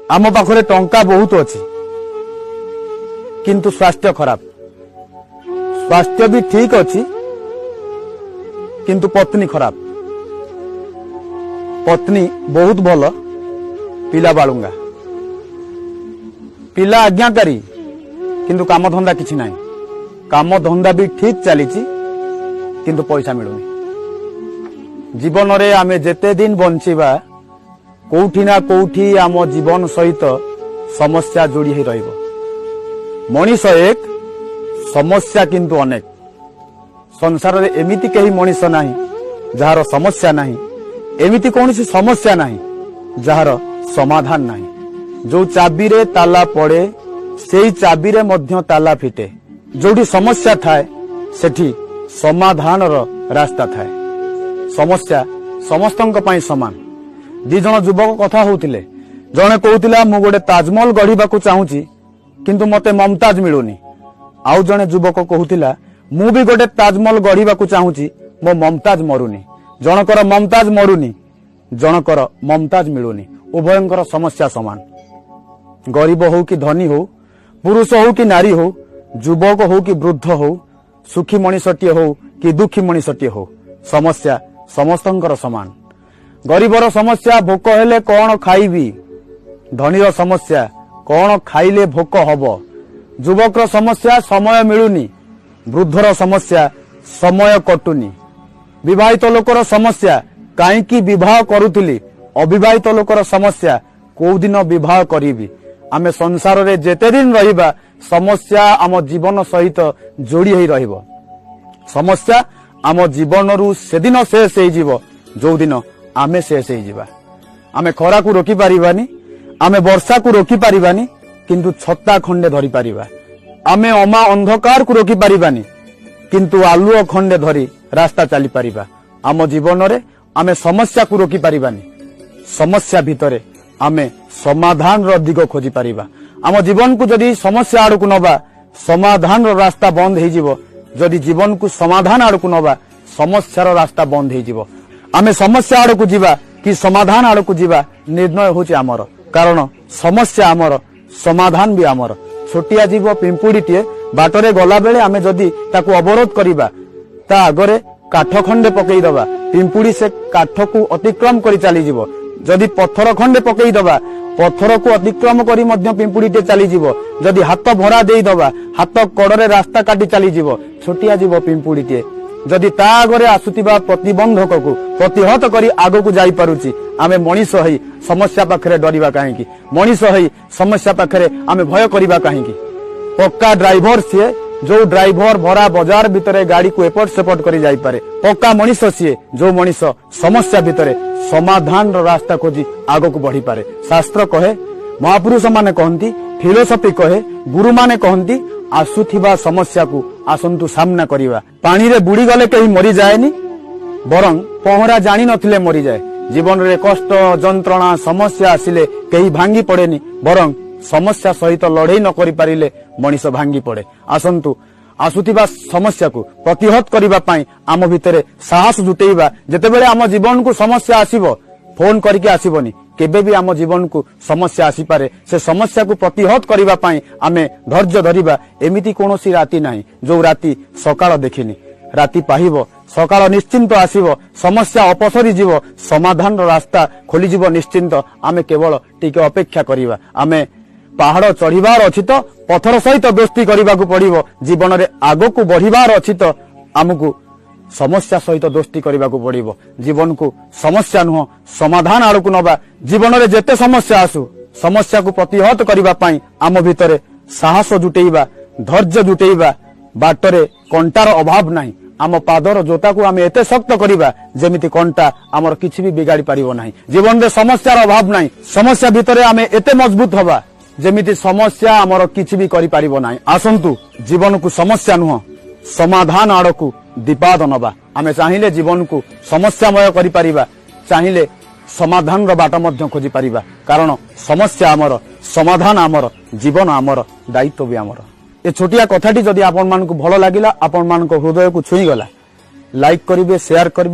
ଆମ ପାଖରେ ଟଙ୍କା ବହୁତ ଅଛି, କିନ୍ତୁ ସ୍ୱାସ୍ଥ୍ୟ ଖରାପ। ସ୍ୱାସ୍ଥ୍ୟ ବି ଠିକ ଅଛି, କିନ୍ତୁ ପତ୍ନୀ ଖରାପ। ପତ୍ନୀ ବହୁତ ଭଲ, ପିଲା ବାଳୁଙ୍ଗା। ପିଲା ଆଜ୍ଞାକାରୀ, କିନ୍ତୁ କାମଧନ୍ଦା କିଛି ନାହିଁ। କାମ ଧନ୍ଦା ବି ଠିକ ଚାଲିଛି, କିନ୍ତୁ ପଇସା ମିଳୁନି। ଜୀବନରେ ଆମେ ଯେତେ ଦିନ ବଞ୍ଚିବା, କୋଉଠି ନା କୋଉଠି ଆମ ଜୀବନ ସହିତ ସମସ୍ୟା ଯୋଡ଼ି ହେଇ ରହିବ। ମଣିଷ ଏକ, ସମସ୍ୟା କିନ୍ତୁ ଅନେକ। ସଂସାରରେ ଏମିତି କେହି ମଣିଷ ନାହିଁ ଯାହାର ସମସ୍ୟା ନାହିଁ। ଏମିତି କୌଣସି ସମସ୍ୟା ନାହିଁ ଯାହାର ସମାଧାନ ନାହିଁ। ଯୋଉ ଚାବିରେ ତାଲା ପଡେ, ସେଇ ଚାବିରେ ମଧ୍ୟ ତାଲା ଫିଟେ। ଯୋଉଠି ସମସ୍ୟା ଥାଏ, ସେଠି ସମାଧାନର ରାସ୍ତା ଥାଏ। ସମସ୍ୟା ସମସ୍ତଙ୍କ ପାଇଁ ସମାନ। ଦି ଜଣ ଯୁବକ କଥା ହଉଥିଲେ। ଜଣେ କହୁଥିଲା, ମୁଁ ଗୋଟେ ତାଜମହଲ ଗଢିବାକୁ ଚାହୁଁଛି, କିନ୍ତୁ ମତେ ମମତାଜ ମିଳୁନି। ଆଉ ଜଣେ ଯୁବକ କହୁଥିଲା, ମୁଁ ବି ଗୋଟେ ତାଜମହଲ ଗଢିବାକୁ ଚାହୁଁଛି, ମୋ ମମତାଜ ମରୁନି। ଜଣକର ମମତାଜ ମରୁନି, ଜଣକର ମମତାଜ ମିଳୁନି। ଉଭୟଙ୍କର ସମସ୍ୟା ସମାନ। ଗରିବ ହଉ କି ଧନୀ ହଉ, ପୁରୁଷ ହଉ କି ନାରୀ ହଉ, ଯୁବକ ହଉ କି ବୃଦ୍ଧ ହଉ, ସୁଖୀ ମଣିଷଟିଏ ହଉ କି ଦୁଃଖୀ ମଣିଷଟିଏ ହଉ, ସମସ୍ୟା ସମସ୍ତଙ୍କର ସମାନ। ଗରିବର ସମସ୍ୟା, ଭୋକ ହେଲେ କଣ ଖାଇବି? ଧନୀର ସମସ୍ୟା, କଣ ଖାଇଲେ ଭୋକ ହବ? ଯୁବକର ସମସ୍ୟା, ସମୟ ମିଳୁନି। ବୃଦ୍ଧର ସମସ୍ୟା, ସମୟ କଟୁନି। ବିବାହିତ ଲୋକର ସମସ୍ୟା, କାହିଁକି ବିବାହ କରୁଥିଲି? ଅବିବାହିତ ଲୋକର ସମସ୍ୟା, କୋଉଦିନ ବିବାହ କରିବି? ଆମେ ସଂସାରରେ ଯେତେ ଦିନ ରହିବା, ସମସ୍ୟା ଆମ ଜୀବନ ସହିତ ଯୋଡ଼ି ହେଇ ରହିବ। ସମସ୍ୟା ଆମ ଜୀବନରୁ ସେଦିନ ଶେଷ ହେଇଯିବ, ଯୋଉଦିନ ଆମେ ଶେଷ ହେଇଯିବା। ଆମେ ଖରାକୁ ରୋକି ପାରିବାନି, ଆମେ ବର୍ଷାକୁ ରୋକି ପାରିବାନି, କିନ୍ତୁ ଛତା ଖଣ୍ଡେ ଧରି ପାରିବା। ଆମେ ଅମା ଅନ୍ଧକାରକୁ ରୋକି ପାରିବାନି, କିନ୍ତୁ ଆଲୁଅ ଖଣ୍ଡେ ଧରି ରାସ୍ତା ଚାଲିପାରିବା। ଆମ ଜୀବନରେ ଆମେ ସମସ୍ୟାକୁ ରୋକି ପାରିବାନି, ସମସ୍ୟା ଭିତରେ ଆମେ ସମାଧାନର ଦିଗ ଖୋଜି ପାରିବା। ଆମ ଜୀବନକୁ ଯଦି ସମସ୍ୟା ଆଡକୁ ନବା, ସମାଧାନର ରାସ୍ତା ବନ୍ଦ ହେଇଯିବ। ଯଦି ଜୀବନକୁ ସମାଧାନ ଆଡକୁ ନବା, ସମସ୍ୟାର ରାସ୍ତା ବନ୍ଦ ହେଇଯିବ। ଆମେ ସମସ୍ୟା ଆଡକୁ ଯିବା କି ସମାଧାନ ଆଡକୁ ଯିବା, ନିର୍ଣ୍ଣୟ ହଉଛି ଆମର। କାରଣ ସମସ୍ୟା ଆମର, ସମାଧାନ ବି ଆମର। ଛୋଟିଆ ଜୀବ ପିମ୍ପୁଡିଟିଏ ବାଟରେ ଗଲାବେଳେ ଆମେ ଯଦି ତାକୁ ଅବରୋଧ କରିବା, ତା ଆଗରେ କାଠ ଖଣ୍ଡେ ପକେଇଦବା, ପିମ୍ପୁଡି ସେ କାଠକୁ ଅତିକ୍ରମ କରି ଚାଲିଯିବ। ଯଦି ପଥର ଖଣ୍ଡେ ପକେଇଦବା, ପଥରକୁ ଅତିକ୍ରମ କରି ମଧ୍ୟ ପିମ୍ପୁଡିଟେ ଚାଲିଯିବ। ଯଦି ହାତ ଭରା ଦେଇଦବା, ହାତ କଡରେ ରାସ୍ତା କାଟି ଚାଲିଯିବ। ଛୋଟିଆ ଜୀବ ପିମ୍ପୁଡିଟିଏ ଯଦି ତା ଆଗରେ ଆସୁଥିବା ପ୍ରତିବନ୍ଧକକୁ ପ୍ରତିହତ କରି ଆଗକୁ ଯାଇପାରୁଛି, ଆମେ ମଣିଷ ହେଇ ସମସ୍ୟା ପାଖରେ ଡରିବା କାହିଁକି? ମଣିଷ ହେଇ ସମସ୍ୟା ପାଖରେ ଆମେ ଭୟ କରିବା କାହିଁକି? ପକ୍କା ଡ୍ରାଇଭର ସିଏ, ଯୋଉ ଡ୍ରାଇଭର ଭରା ବଜାର ଭିତରେ ଗାଡିକୁ ଏପଟ ସେପଟ କରି ଯାଇପାରେ। ପକ୍କା ମଣିଷ ସିଏ, ଯୋଉ ମଣିଷ ସମସ୍ୟା ଭିତରେ ସମାଧାନର ରାସ୍ତା ଖୋଜି ଆଗକୁ ବଢିପାରେ। ଶାସ୍ତ୍ର କହେ, ମହାପୁରୁଷ ମାନେ କହନ୍ତି, ଫିଲୋସଫି କହେ, ଗୁରୁମାନେ କହନ୍ତି, ଆସୁଥିବା ସମସ୍ୟାକୁ ଆସନ୍ତୁ ସାମ୍ନା କରିବା। ପାଣିରେ ବୁଡିଗଲେ କେହି ମରିଯାଏନି, ବରଂ ପହଁରା ଜାଣିନଥିଲେ ମରିଯାଏ। ଜୀବନରେ କଷ୍ଟ, ଯନ୍ତ୍ରଣା, ସମସ୍ୟା ଆସିଲେ କେହି ଭାଙ୍ଗି ପଡେନି, ବରଂ ସମସ୍ୟା ସହିତ ଲଢେଇ ନ କରିପାରିଲେ ମଣିଷ ଭାଙ୍ଗି ପଡେ। ଆସନ୍ତୁ, ଆସୁଥିବା ସମସ୍ୟାକୁ ପ୍ରତିହତ କରିବା ପାଇଁ ଆମ ଭିତରେ ସାହସ ଜୁଟେଇବା। ଯେତେବେଳେ ଆମ ଜୀବନକୁ ସମସ୍ୟା ଆସିବ, ଫୋନ କରିକି ଆସିବନି। କେବେ ବି ଆମ ଜୀବନକୁ ସମସ୍ୟା ଆସିପାରେ, ସେ ସମସ୍ୟାକୁ ପ୍ରତିହତ କରିବା ପାଇଁ ଆମେ ଧୈର୍ଯ୍ୟ ଧରିବା। ଏମିତି କୌଣସି ରାତି ନାହିଁ ଯୋଉ ରାତି ସକାଳ ଦେଖିନି। ରାତି ପାହିବ, ସକାଳ ନିଶ୍ଚିନ୍ତ ଆସିବ। ସମସ୍ୟା ଅପସରି ଯିବ, ସମାଧାନର ରାସ୍ତା ଖୋଲିଯିବ ନିଶ୍ଚିନ୍ତ। ଆମେ କେବଳ ଟିକେ ଅପେକ୍ଷା କରିବା। ଆମେ ପାହାଡ ଚଢିବାର ଅଛି ତ ପଥର ସହିତ ଦୋସ୍ତି କରିବାକୁ ପଡିବ। ଜୀବନରେ ଆଗକୁ ବଢିବାର ଅଛି ତ ଆମକୁ ସମସ୍ୟା ସହିତ ଦୋସ୍ତି କରିବାକୁ ପଡିବ। ଜୀବନକୁ ସମସ୍ୟା ନୁହଁ, ସମାଧାନ ଆଡକୁ ନବା। ଜୀବନରେ ଯେତେ ସମସ୍ୟା ଆସୁ, ସମସ୍ୟାକୁ ପ୍ରତିହତ କରିବା ପାଇଁ ଆମ ଭିତରେ ସାହସ ଜୁଟେଇବା, ଧୈର୍ଯ୍ୟ ଜୁଟେଇବା। ବାଟରେ କଣ୍ଟାର ଅଭାବ ନାହିଁ। ଆମ ପାଦର ଜୋତାକୁ ଆମେ ଏତେ ଶକ୍ତ କରିବା, ଯେମିତି କଣ୍ଟା ଆମର କିଛି ବି ବିଗାଡି ପାରିବ ନାହିଁ। ଜୀବନରେ ସମସ୍ୟାର ଅଭାବ ନାହିଁ। ସମସ୍ୟା ଭିତରେ ଆମେ ଏତେ ମଜବୁତ ହବା, ଯେମିତି ସମସ୍ୟା ଆମର କିଛି ବି କରିପାରିବ ନାହିଁ। ଆସନ୍ତୁ, ଜୀବନକୁ ସମସ୍ୟା ନୁହଁ, ସମାଧାନ ଆଡକୁ ଦିପାଦ ନବା। ଆମେ ଚାହିଁଲେ ଜୀବନକୁ ସମସ୍ୟାମୟ କରିପାରିବା, ଚାହିଁଲେ ସମାଧାନର ବାଟ ମଧ୍ୟ ଖୋଜିପାରିବା। କାରଣ ସମସ୍ୟା ଆମର, ସମାଧାନ ଆମର, ଜୀବନ ଆମର, ଦାୟିତ୍ୱ ବି ଆମର। ଏ ଛୋଟିଆ କଥାଟି ଯଦି ଆପଣମାନଙ୍କୁ ଭଲ ଲାଗିଲା, ଆପଣମାନଙ୍କ ହୃଦୟକୁ ଛୁଇଁଗଲା, ଲାଇକ୍ କରିବେ, ସେୟାର କରିବେ।